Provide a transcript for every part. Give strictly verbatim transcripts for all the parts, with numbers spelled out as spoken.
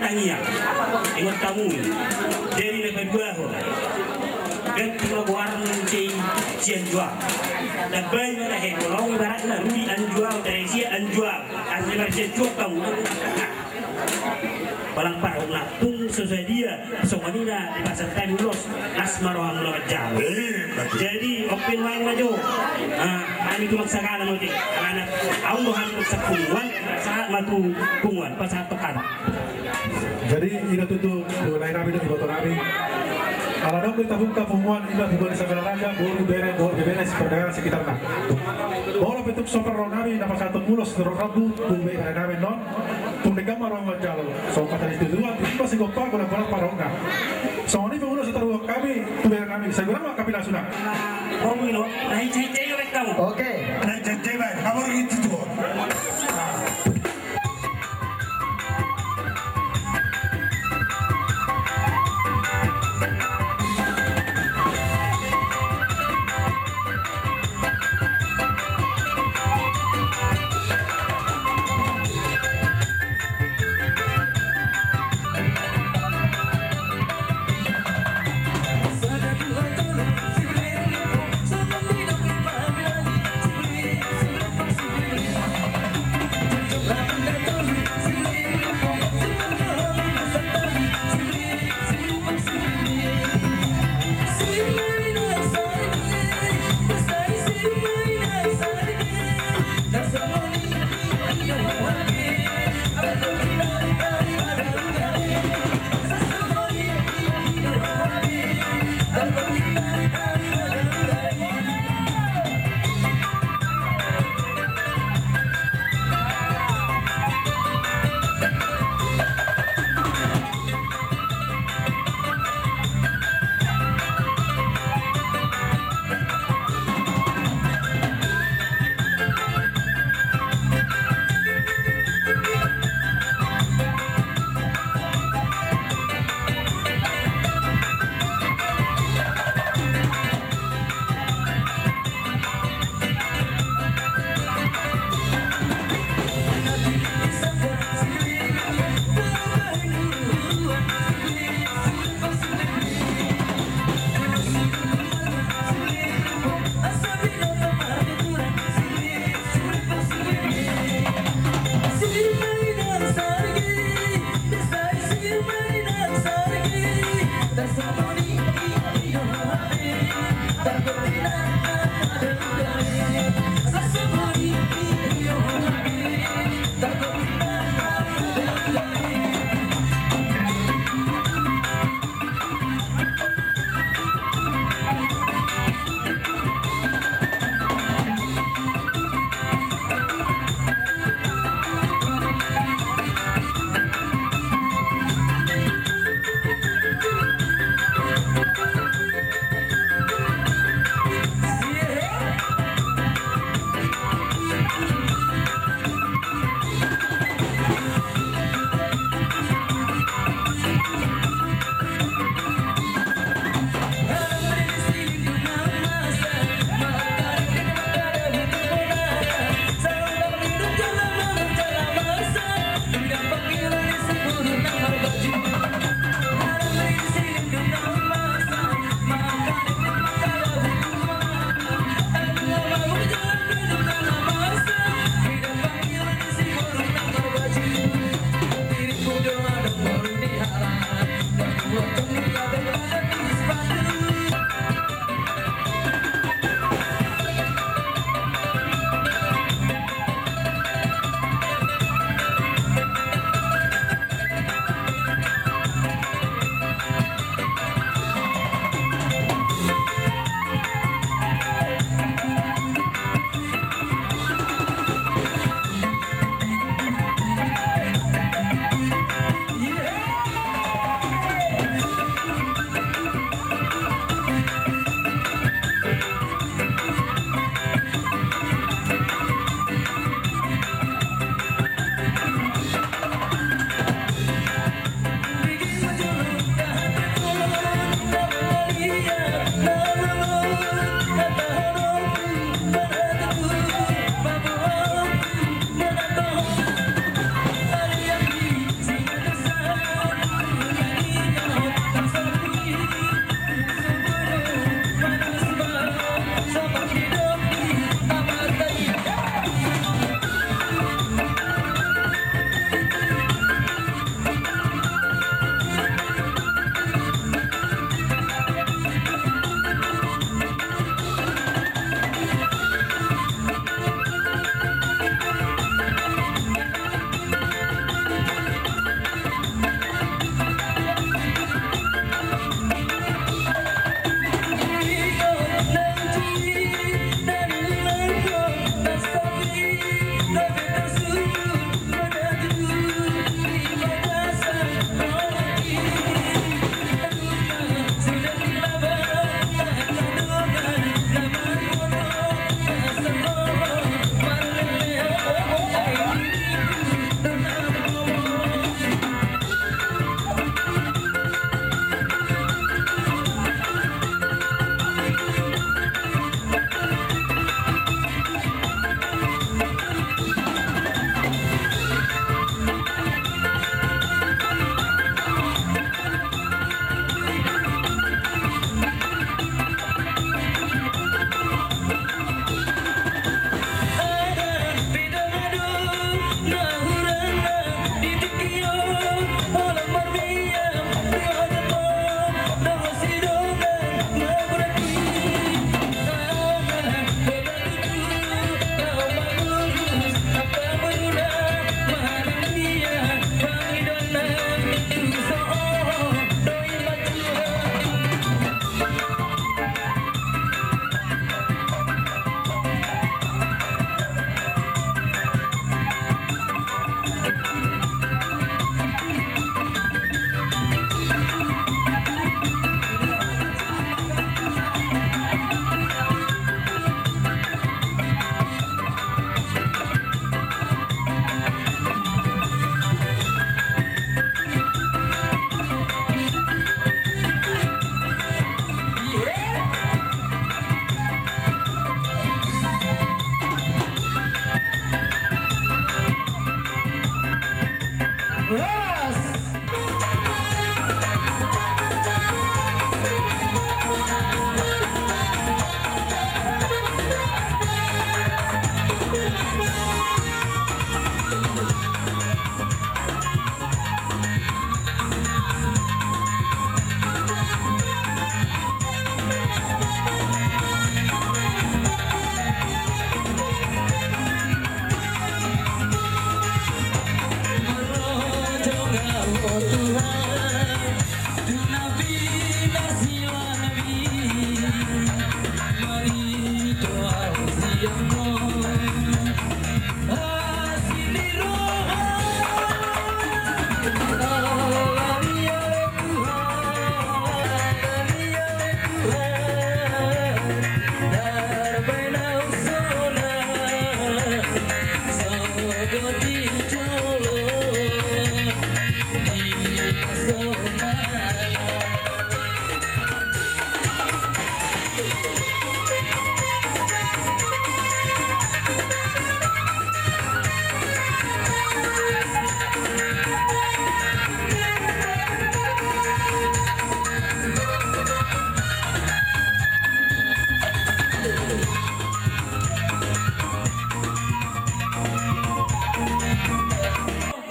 Ia, ingot hamu i. Jadi na paduahon, ganti ma goarmu muse i si Anjuang. Tambai ma tahe, molo ibaratna Rudi Anjuang, Teresia Anjuang. Asli marsianjuang hamu. Palang parhona tung so sadia songon i na dipasahat hami ulos, las ma rohamuna manjalo. Eh, betul. Jadi open mind ma jo. Ah, hami tumang sagala muse. Alana ahu do hami tumang sapunguan, sahat ma tu punguan, pasahat tu hami. Jadi i do tutu, tu lae nami dohot iboto nami. Ala adong do hita buka punguan, ima punguan ni Sabanaraja, boru, bere, dohot bebere, seperdagangan sekitarna. Molo pe tung so parroha nami na pasahathon ulos tu rambu tu bere nami annon, tung denggan ma roha manjalo. So pasahat tu Tuhan, ima sigompa, golang-golang parrohana. Songon i pe ulos na taruhon hami tu bere nami, sai godang ma hami lasuna. Nah, boru i do, na hinsa-hinsa i do baen hamu. Oke. Na hinsa-hinsa i baen, hamu ro i tutu.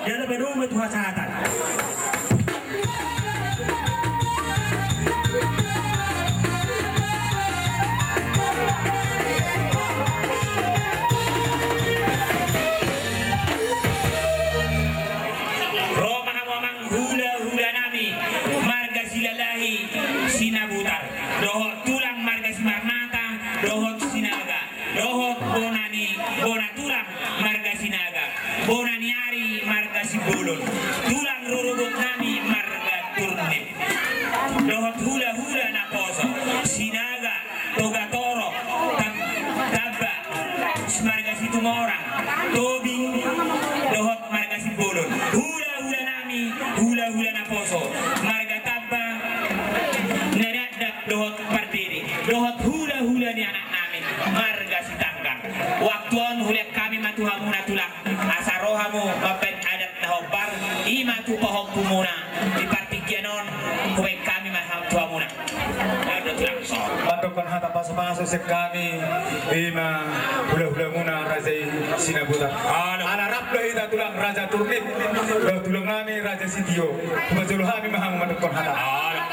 Jala padomu ma tu hasahatan. Ro ma hamu amang hulahula nami marga Silalahi Sinabutar dohot tulang marga Simarmata dohot Sinaga. Dohot bona ni, bona tulang marga Sinaga, bona ni ari marga Simbolon, tulang rorobot nami marga Turnip. Dohot hulahula naposo, Sinaga, Togatorop, Tam-, Tamba, marga Situmorang, Tobing, dohot marga Simbolon. Hulahula nami, hulahula naposo, marga Tamba, Nariandap dohot Pardede, dohot hulahula ni anak nami marga Sitanggang. Waktu on hulean hami ma tu hamuna tulang, asa ro hamu mambahen adat na hombar, i ma tu pahompumuna. Di partingkian on hubahen hami ma tu hamuna. Laos do tulang. Mandokkon hata pasupasu sian hami, i ma hulahulamuna raja i Sinabutar. Ala rap do hita tulang raja Turnip dohot tulang nami raja Sitio. Hupajolo hami ma hamu mandokkon hata. Ala.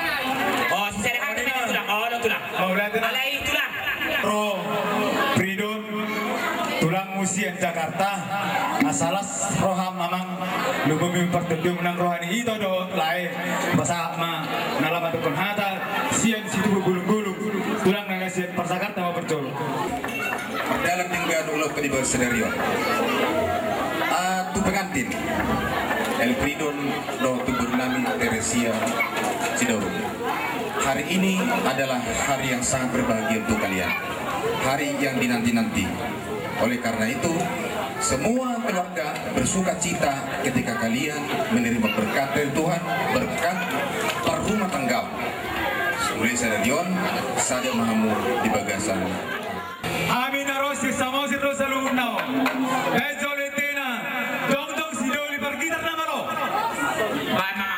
O, sisada hata ma tulang. Ala tulang. Mauliate. Alai tulang. Ro, Fridon, tulangmu sian Jakarta, asa las roham amang, lumobi ma partondion nang roha ni ito dohot lae, pasahat ma na laho mandokkon hata sian situbu bulunggulung, tulang na sian Parjakarta ma parjolo. Dalan denggan ulos tadi bahas sadari on. Ah, tu pengantin, El Fridon dohot tu boru nami Teresia Sidaurung. Hari ini adalah hari yang sangat berbahagia untuk kalian. Hari yang dinanti-nanti. Oleh karena itu, semua keluarga bersuka cita ketika kalian menerima berkat dari Tuhan, berkat perumah tangga. Mulai sadari on, sada ma hamu di bagasan. Hami na ro sian Samosir do saluhutna on. Baen jolo entena, jongjong sidoli pargitar nama ro. Baen ma.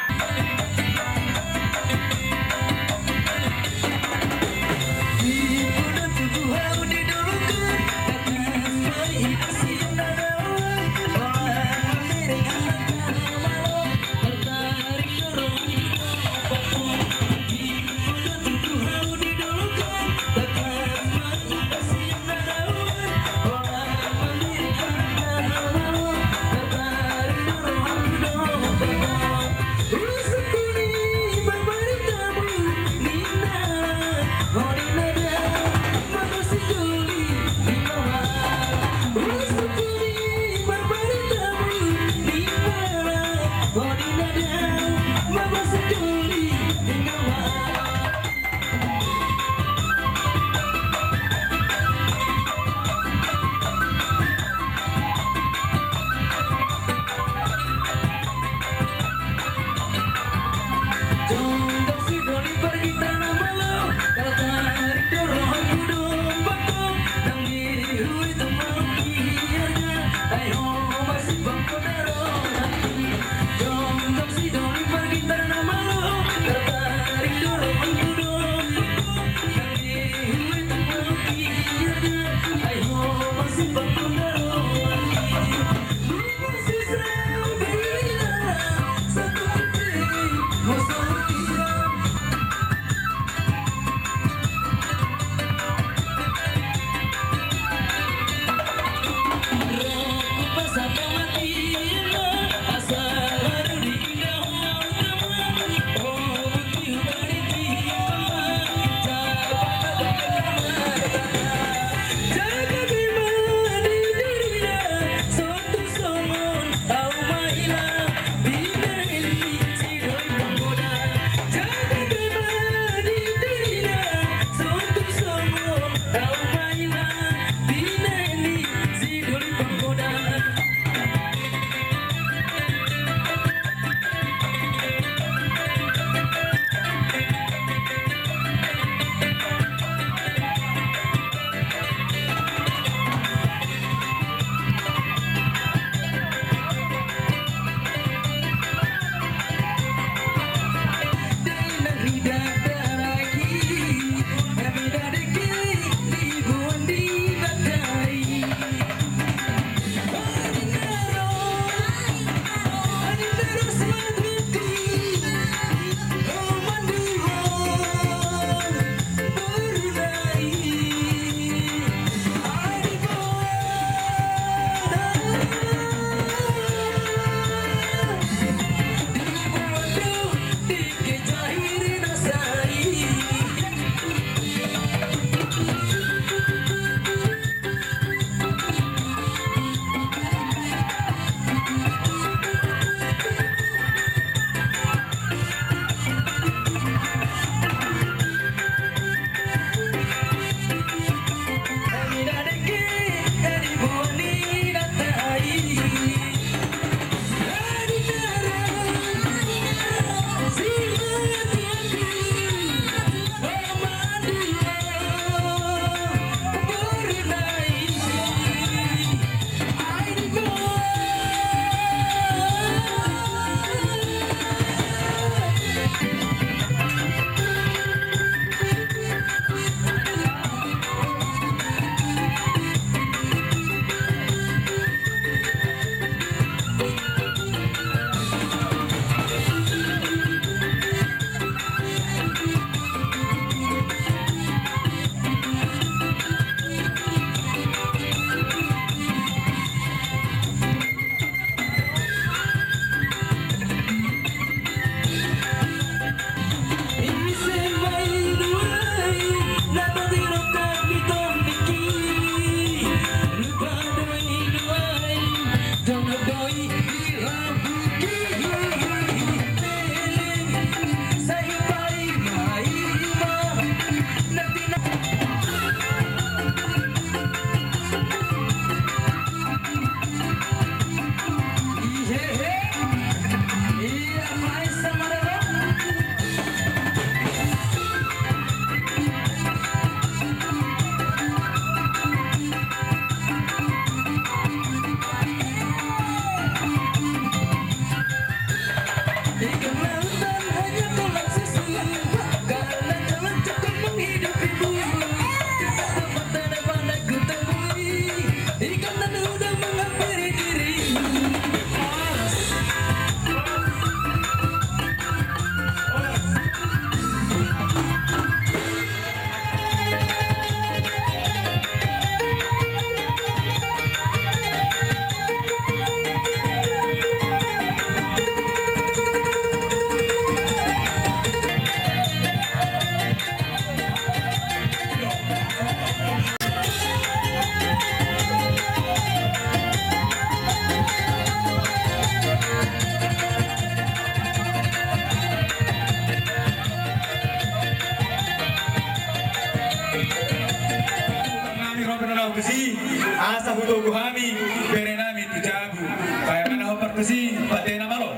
Hutogu hami bere nami tu jabu. Paima na hombar tusi, patena malo.